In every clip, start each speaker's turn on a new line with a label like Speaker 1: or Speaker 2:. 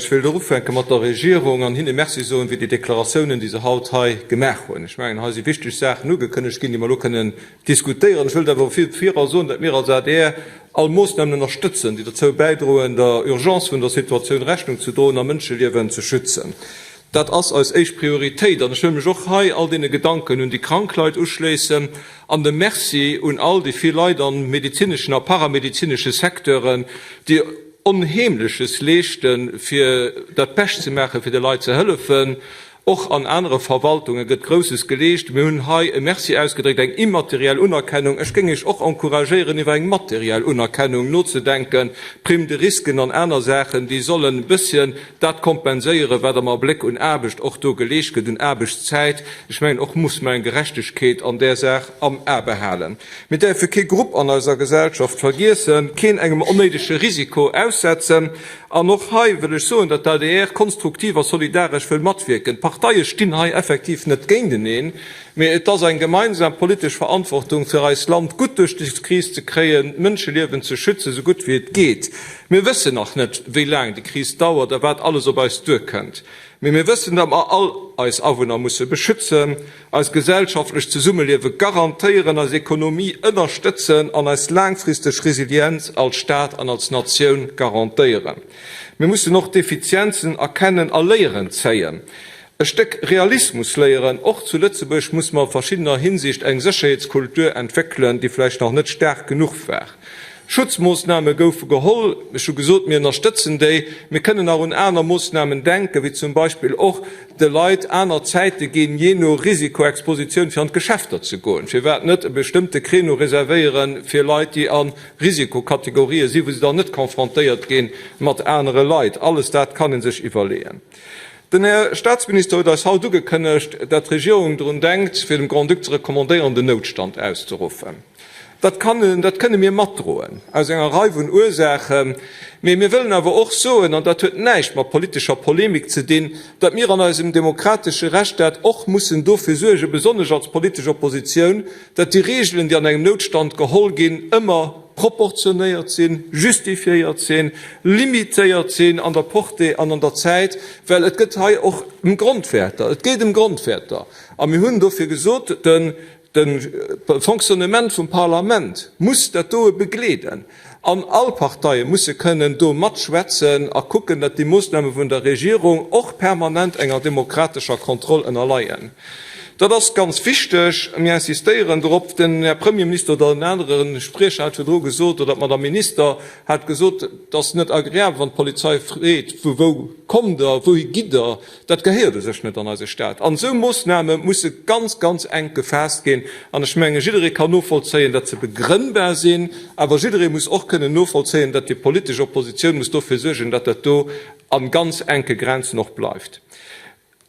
Speaker 1: Ech wéilt och ufänke mat der Regierung an hinne Merci soen fir déi Deklaratiounen, déi se haut hei gemaach hunn. Ech mengen, hei si wichteg Saachen ugekënnegt ginn, déi mer elo kënnen diskutéieren. Ech wëllt awer vu vira soen, datt mir als adr all Moossnamen ënnerstëtzen, déi dozou bäidroen, der Urgence vun der Situatioun Rechnung ze droen a Mënscheliewen ze schützen. Dat ass eis éischt Prioritéit. An ech wëll mech och hei all deene Gedanken un déi krank Leit uschléissen an dem Merci un all déi vill Leit an medezineschen a paramedezinesche Secteuren, déi Onheemleches leeschten, fir dat Bescht ze maachen, fir de Leit ze hëllefen. Och an anere Verwaltunge gëtt Grousses geleescht. Mir hunn hei e Merci ausgedréckt, eng immateriell Unerkennung. Ech géing Iech och encouragéieren, iwwer eng materiell Unerkennung nozedenken, Prime de risque an aner Saachen, déi sollen e bësschen dat kompenséieren, wat am Abléck un Aarbecht och do geleescht gëtt, un Aarbechtszäit. Ech mengen, och muss mer eng Gerechtegkeet an där Saach am A behalen. Mir däerfe kee Grupp an eiser Gesellschaft vergiessen, keen engem onnéidege Risiko aussetzen. An och hei wëll ech soen, datt d'ADR konstruktiv a solidaresch wëll matwierken. D'Parteie stinn hei effektiv net géinteneen, mee et ass eng gemeinsam politesch Verantwortung, fir eist Land gutt duerch dës Kris ze kréien, d'Mënscheliewen ze schützen, esou gutt wéi et geet. Mir wëssen nach net, wéi laang déi Kris dauert a wat alles op eis duerkënnt. Mee mir wëssen, datt mer all eis Awunner musse beschützen, eist gesellschaftlecht Zesummeliewe garantéieren, eis Ekonomie ënnerstëtzen an eis laangfristeg Resilienz als Staat an als Natioun garantéieren. Mir mussen och d'Defizienzen erkennen a Léieren zéien. E Stéck Realismus léieren. Och zu Lëtzebuerg muss mer a verschiddener Hinsicht eng Sécherheetskultur entwéckelen, déi vläicht nach net staark genuch war. Schutzmoossname goufe geholl. Ech hu gesot, mir ënnerstëtzen déi. Mir kënnen nach un aner Moossnamen denken, wéi zum Beispill och de Leit aner Zäite ginn, jee no Risikoexpositioun, fir an d'Geschäfter ze goen. Firwat net e bestëmmte Créneau reservéiere fir Leit, déi a Risikokategorië sinn, wou se dann net confrontéiert gi mat anere Leit? Alles dat kann ee sech iwwerleeën. Den Här Statsminister huet eis haut ugekënnegt, dat d'Regierung drun denkt, fir dem Grand-Duc ze recommandéieren, den Noutstand auszeruffen. Dat kann, dat kënne mir matdroen, aus enger Rei vun Ursaachen. Mee mir wëllen awer och soen, an dat huet näischt mat politescher Polemik ze dinn, datt mir an eisem demokratesche Rechtsstaat och mussen dofir suergen, besonnesch als politesch Oppositioun, datt déi Regeln, déi an engem Noutstand geholl ginn, ëmmer proportionéiert sinn, justifiéiert sinn, limitéiert sinn an der Portée an an der Zäit, well et gëtt hei och ëm Grondwäerter, et geet ëm Grondwäerter. A mir hunn dofir gesot, de De Fonctionnement vum Parlament muss dat doe begleeden an all Parteie musse kënnen do matschwätzen a kucken, datt déi Moossname vun der Regierung och permanent enger demokratescher Kontroll ënnerleien. Dat ass ganz wichteg. Mir insistéieren dorop. Den Här Premierminister oder en anere Spriecher hat virdru gesot, oder d'Madame Minister hat gesot, et ass net agreabel, wann d'Polizei freet, Vu wou kommt Der, wouhi gitt Der? Dat gehéiert u sech net an eise Staat. An esou Moossname musse ganz, ganz enk gefaasst ginn. An ech menge jidderee kann novollzéien, datt se begrënnbar sinn. Awer jidderee muss och kënnen novollzéien, datt déi politesch Oppositioun muss dofir suergen, datt dat do a ganz enke Grenzen och bleift.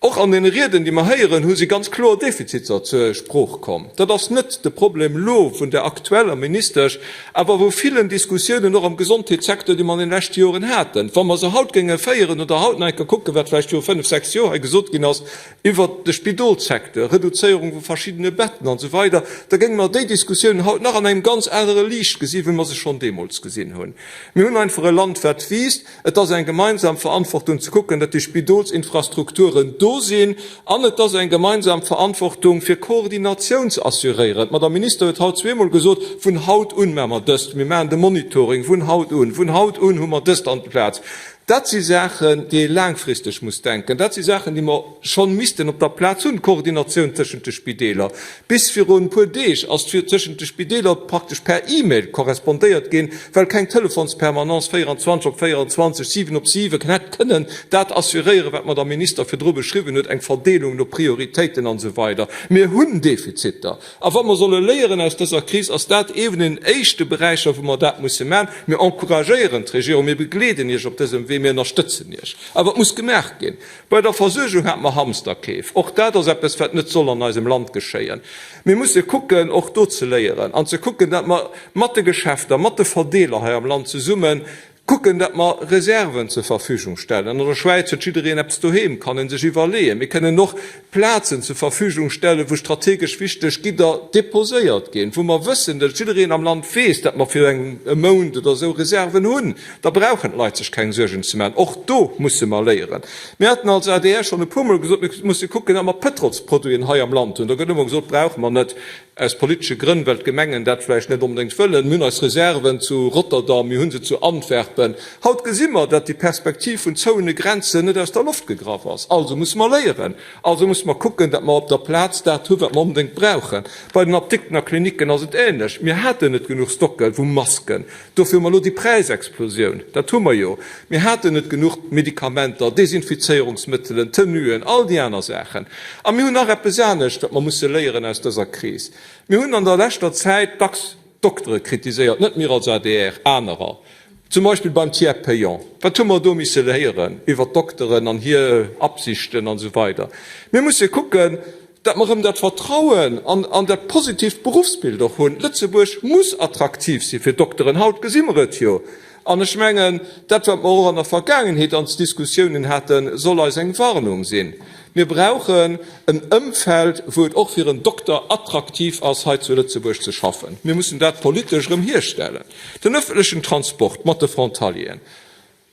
Speaker 1: Och an deene Rieden, déi mer héieren hu si ganz kloer Defiziter zur Sprooch komm. Dat ass net de Problem elo vun der aktueller Ministesch, awer vu villen Diskussiounen och am Gesondheetssecteur, déi mer an den leschte Joren haten. Wa mer se haut géinge féieren oder haut nach eng Kéier kucken, wat vläicht viru fënnf, sechs Joer hei gesot ginn ass iwwert de Spidolssecteur, Reduzéierung vu verschiddene Betten an esou weider, da géinge mer déi Diskussiounen haut nach an engem ganz anere Liicht gesinn, wéi mer se schonn deemools gesinn hunn. Mir hunn einfach e Land, wat wiisst. Et ass eng gemeinsam Verantwortung ze kucken, datt déi Spidolsinfrastrukturen do sinn an et ass eng gemeinsam Verantwortung fir Koordinatioun ze assuréieren. D'Madame Minister huet haut zweemol gesot, vun haut un maache mer dëst, mir maachen de Monitoring vun haut un, vun haut un hu mer dëst an Plaz. Dat si Saachen, déi ee laangfristeg muss denken. Dat si Saachen, déi mer schonn missten op der Plaz hunn, d'Koordinatioun tëschent de Spideeler. Bis virun e puer Deeg ass tëschent de Spideeler praktesch per E-Mail korrespondéiert ginn, well keng Telefonspermanence 24 op 24, 7 op 7 hätt kënnen dat assuréieren, wat d'Madame Minister virdru beschriwwen huet, eng Verdeelung no Prioritéiten an esou weider. Mir hunn Defiziter. A wa mer solle léieren aus dëser Kris, ass dat ee vun den éischte Beräicher, wou mer dat musse maachen. Mir encouragéieren d'Regierung, mir begleeden Iech op dësem Wee, mir ënnerstëtzen Iech. Awer et muss gemaach ginn. Bei der Versuergung hate mer Hamsterkeef. Och dat ass eppes, wat net soll an eisem Land geschéien. Mir musse kucken, och do ze léieren an ze kucken, datt mer mat de Geschäfter, mat de Verdeeler hei am Land zesummen. Kucken, datt mer Reserven zur Verfügung stellen. An der Schwäiz huet jiddereen eppes doheem, kann ee sech iwwerleeën. Mir kënnen och Plazen zur Verfügung stellen, wou strategesch wichteg Gidder deposéiert ginn, wou mer wëssen, datt jiddereen am Land weess, datt mer fir e Mount oder esou Reserven hunn. Da brauchen d'Leit sech keng Suergen ze maachen. Och do musse mer léieren. Mir haten als adr schonn e puermol gesot, mir musse kucken, datt mer Pëtrolsproduiten hei am Land hunn. Da gëtt ëmmer gesot, brauche mer net. Aus politesche Grënn, well d'Gemengen dat vläicht net onbedéngt wëllen. Mir hunn eis Reserven zu Rotterdam, mir hu se zu Antwerpen. Haut gesi mer, datt déi Perspektiv vun zouene Grenzen net aus der Loft gegraff ass. Also musse mer léieren. Also musse mer kucken, datt mer op der Plaz dat hu wat mer onbedéngt brauchen. Bei den Apdikten a Klinicken ass et ähnlech. Mir haten net genuch Stocke vu Masken. Dofir hu mer elo déi Präisexplosioun. Dat hu mer jo. Mir haten net genuch Medikamenter, Desinfizéierungsmëttelen, Tenuen, all déi aner Saachen. A mir hunn nach eppes anescht, wat mer musse léieren aus dëser Kris. Mir hunn an der leschter Zäit dacks d'Doktere kritiséiert, net mir als adr, anerer, zum Beispill beim Tiers payant. Wat hu mer do misse léieren iwwert d'Dokteren an hir Absichten an esou weider? Mir musse kucken, datt mer erëm dat Vertrauen an an dat positiivt Beruffsbild och hunn. Lëtzebuerg muss attraktiv si fir Dokteren. Haut gesi mer et jo. An ech mengen, dat wat mer och an der Vergaangenheet an Diskussiounen haten, soll eis eng Warnung sinn. Mir brauchen en Ëmfeld, wou et och fir en Dokter attraktiv ass, hei zu Lëtzebuerg ze schaffen. Mir mussen dat politesch erëm hierstellen. Den öffentlechen Transport mat de Frontalieren.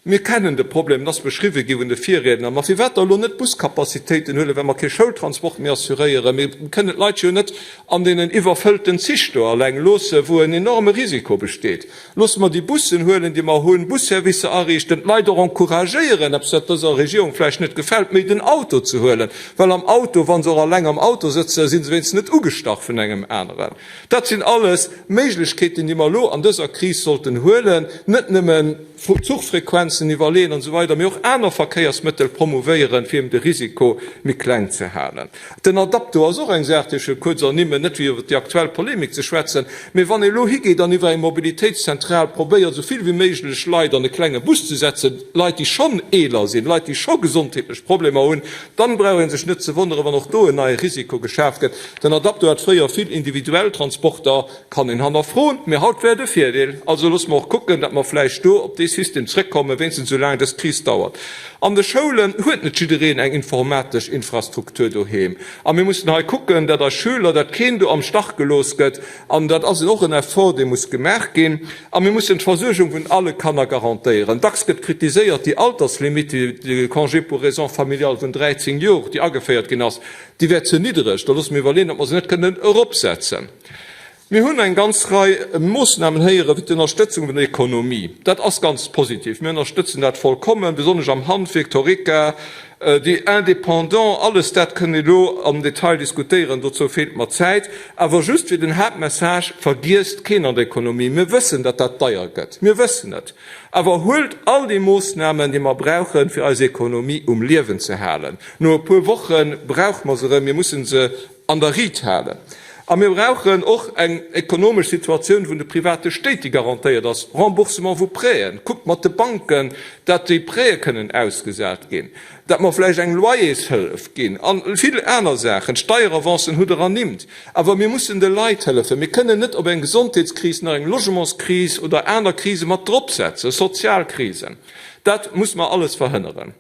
Speaker 1: Mir kennen de Problem, en ass beschriwwe gi vun de Virriedner. Ma firwat da elo net Buscapacitéiten huelen, well mer kee Schoultransport méi assuréieren? Mir kënnen d'Leit jo net an deenen iwwerfëllten Zich do alleng loosse, wou en enorme Risiko besteet. Loosse mer déi Bussen huelen, déi mer hunn, Busservicer ariichten, d'Leit och encouragéieren, eppes wat dëser Regierung vläicht net gefält, méi den Auto ze huelen, well am Auto, wa se och alleng am Auto sëtzen, si se wéinstens net ugestach vun engem aneren. Dat sinn alles Méiglechkeeten, déi mer elo an dëser Kris sollten huelen, net nëmmen Zuchfrequenzen iwwerleeën an esou weider, mee och aner Verkéiersmëttel promouvéieren, fir eben de Risiko méi kleng ze halen. Den Adapto ass och eng Saach, déi ech wëll kuerz ernimmen, net fir iwwer déi aktuell Polemik ze schwätzen, mee wann ee elo higeet an iwwer eng Mobilitéitszentral probéiert, esou vill wéi méiglech Leit an e klenge Bus ze setzen, Leit, déi schonn eeler sinn, Leit, déi scho gesondheetlech Problemer hunn, dann brauch ee sech net ze wonneren, wann och do en neie Risiko geschaf gëtt. Den Adapto hat fréier vill individuell Transporter. Kann een hannerfroen, mee haut wär et e Virdeel. Also loosse mer och kucken, datt mer vläicht do op dee System zrëckkommen, wéinstens esou laang dës Kris dauert. An de Schoulen huet net jiddereen eng informatesch Infrastruktur doheem. A mir mussen hei kucken, datt eis Schüler, datt keen do am Stach gelooss gëtt. An dat ass och en Effort, dee muss gemaach ginn. A mir mussen d'Versuergung vun alle Kanner garantéieren. Dacks gëtt kritiséiert, déi Alterslimite, de Congé pour raisons familiales vun 13 Jor, déi ageféiert ginn ass, déi wär ze niddereg. Da loosse mir iwwerleeën, ob mer se net kënnen eropsetzen. Mir hunn eng ganz Rei Moossnamen héieren, wéi d'Ënnerstëtzung vun der Ekonomie. Dat ass ganz positiv. Mir ënnerstëtzen dat vollkommen, besonnesch am Handwierk, d'Horeca, déi Indépendants, alles dat kënnt een elo am Detail diskutéieren, dozou feelt mer d'Zäit. Awer just fir den Haaptmessage, Vergiesst keen an der Ekonomie! Mir wëssen, datt dat deier gëtt. Mir wëssen et. Awer huelt all déi Moossnamen, déi mer brauchen, fir eis Ekonomie um Liewen ze halen. No e puer Woche brauche mer se erëm. Mir mussen se an der Riit halen. A mir brauchen och eng ekonomesch Situatioun vun de private Stéit, déi garantéiert ass, Remboursement vu Prêten, kuckt mat de Banken, dat déi Prêtë kënnen ausgesat ginn, dat mer vläicht eng Loyershëllef ginn a vill aner Saachen. D'Steieravancen hutt Der ernimmt. Awer mir mussen de Leit hëllefen. Mir kënnen net op eng Gesondheetskris nach eng Logementskris oder aner Krise mat dropsetzen, sozial Krisen. Dat muss mer alles verhënneren.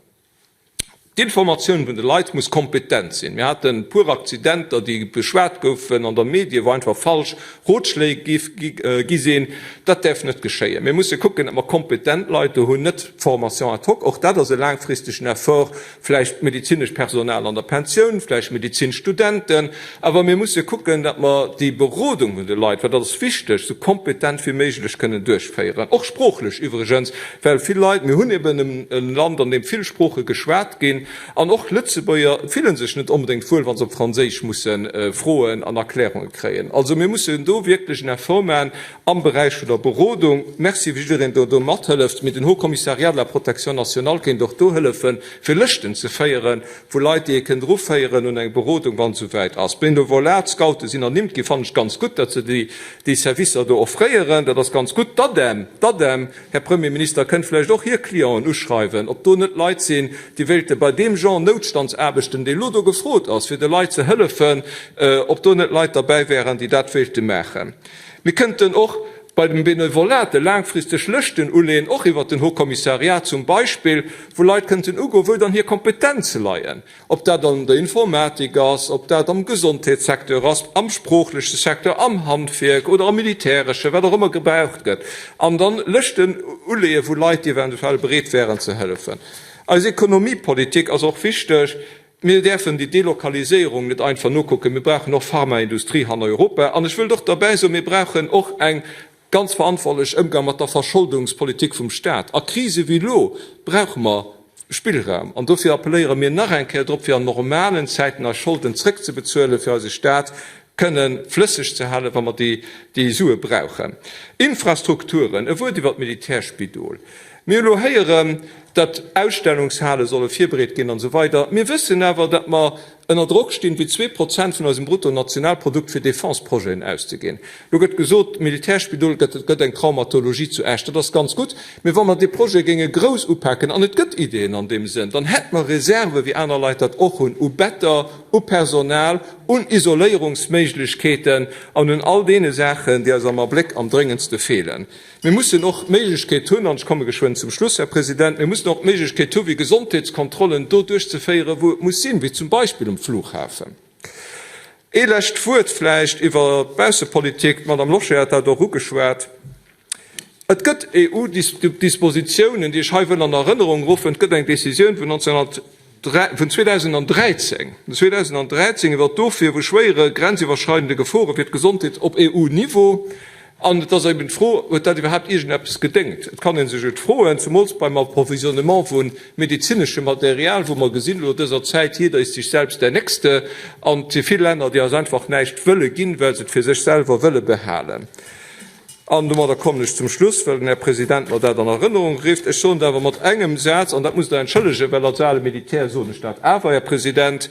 Speaker 1: D'Informatioun vun de Leit muss kompetent sinn. Mir haten e puer Akzidenter, déi beschwat goufen an der Medie, wou einfach falsch Rotschléi gi sinn. Dat däerf net geschéien. Mir musse kucken, datt mer kompetent Leit do hunn, net Formation ad hoc. Och dat ass e laangfristegen Effort, vläicht medezinescht Personal an der Pensioun, vläicht Medezinstudenten. Awer mir musse kucken, datt mer déi Berodung vun de Leit, well dat ass wichteg, esou kompetent wéi méiglech kënnen duerchféieren, och sproochlech iwwregens, well vill Leit, mir hunn eben e Land, an deem vill Sprooche geschwat ginn, an och Lëtzebuerger fille sech net onbedéngt wuel, wa se op Franséisch musse Froen an Erklärunge kréien. Also mir mussen do wierklech en Effort maachen am Beräich vun der Berodung. Merci fir jiddereen, deen do mathëlleft. Mee den Haut Commissariat de la Protection nationale kéint och do hëllefen, fir Lëschten ze féieren, vu Leit, déi ee kënnt eruféieren un eng Berodung, wann et esouwäit ass. D'Benevolat, d'Scoute sinn ernimmt ginn, fannen ech ganz gutt, datt se déi Servicer do offréieren, dat ass ganz gutt. D'ADEM, d'ADEM, Här Premierminister, kënnt vläicht och hir Clienten uschreiwen, ob do net Leit sinn, déi wéilte bei deem Genre Noutstandsaarbechten, dee elo do gefrot ass, fir de Leit ze hëllefen, ob do net Leit derbäi wären, déi dat wéilte maachen. Mir kënnten och. Bei dem Benevolat laangfristeg Lëschten uleeën, och iwwert den Haut Commissariat zum Beispill, wou Leit kënnten ugoen, wou dann hir Kompetenze leien, ob dat an der Informatik ass, ob dat am Gesondheetssecteur ass, am sproochleche Secteur, am Handwierk oder am militäreschen, wat och ëmmer gebraucht gëtt, an dann Lëschten uleeën, wou Leit eventuell bereet wären ze hëllefen. Eis Ekonomiepolitik ass och wichteg. Mir däerfen déi Delokaliséierung net einfach nokucken. Mir brauchen och Pharmaindustrie han Europa. An ech wëllt och derbäi soen, mir brauchen och eng ganz verantwortlech Ëmgang mat der Verscholdungspolitik vum Stat. A Krise wéi elo brauche mer Spillraum. An dofir appelléiere mir nach eng Kéier drop, fir an normalen Zäiten eis Scholden zrëckzebezuelen, fir eise Stat kënne flësseg ze halen, wa mer déi Sue brauchen. Infrastrukturen, e Wuert iwwer d'Militärspidol. Mir hu elo héieren, datt Ausstellungshale solle virbereet ginn an esou weider. Mir wëssen awer, datt mer ënner Drock stinn, fir 2% vun eisem Bruttonationalprodukt fir Defense-Projeten auszeginn. Elo gëtt gesot, d'Militärspidol gëtt, et gëtt eng Traumatologie zu Esch. Dat ass ganz gutt. Mee wa mer dee Projet géinge grouss upaken, an et gëtt Ideeën an deem Sënn, dann hätte mer Reserven, wéi aner Leit dat och hunn, u Better, u Personal, un Isoléierungsméiglechkeeten an un all deene Saachen, déi eis am Abléck am dréngendste feelen. Mir mussen och d'Méiglechkeet hunn, an ech komme geschwënn zum Schluss, Här President, mir mussen och d'Méiglechkeet hu fir Gesondheetskontrollen do duerchzeféieren, wou et muss sinn, wéi zum Beispill um Flughafen. Ee lescht Wuert vläicht iwwer d'Baussepolitik, d'Madame Lorsché hat dat och ugeschwat. Et gëtt EU-Dispositiounen, déi ech hei wëll an Erënnerung ruffen. Et gëtt eng Décisioun vun 2013, 2013 iwwer d'Ofwier vu schwéiere grenziwwerschreidende Gefore fir d'Gesondheet op EU-Niveau. An et ass eben d'Fro, Huet dat iwwerhaapt iergendeppes gedéngt? Et kann ee sech et froen, zumools beim Approvisionnement vu medezineschem Material, wou mer gesinn elo dëser Zäit, jeder ist sich selbst der Nächste, an et si vill Länner, déi eis einfach näischt wëlle ginn, well se et fir sech selwer wëlle behalen. An domadder kommen ech zum Schluss, well den Här President mer dat an Erënnerung rifft. Ech soen et awer mat engem Saz, an dat musst Der entschëllegen, well als ale Militär soen ech dat awer, Här President,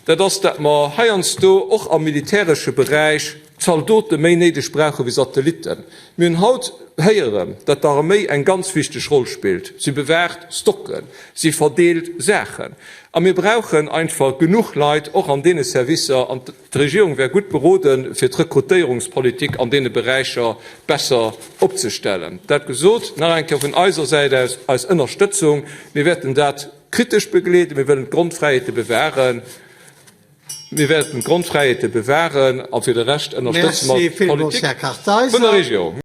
Speaker 1: dat ass, dat mer heiansdo och am militäresche Beräich Zaldote méi néideg brauche wéi Satellitten. Mir hunn haut héieren, dat d'Arméi eng ganz wichteg Roll spillt. Si bewaacht Stocken, si verdeelt Saachen. A mir brauchen einfach genuch Leit och an deene Servicer. An D'Regierung wär gutt beroden, fir d'Rekrutéierungspolitik an deene Beräicher besser opzestellen. Dat gesot, nach eng Kéier vun eiser Säit aus eis Ënnerstëtzung. Mir wäerten dat kritesch begleeden. Mir wëllen d'Grondfräiheete bewahren. Mir wäerten d'Grondfräiheete bewahren a fir de Rescht ënnerstëtze mer
Speaker 2: Merci villmools,
Speaker 1: d'Politik
Speaker 2: Här
Speaker 1: vun der
Speaker 2: Kartheiser.
Speaker 1: Regierung.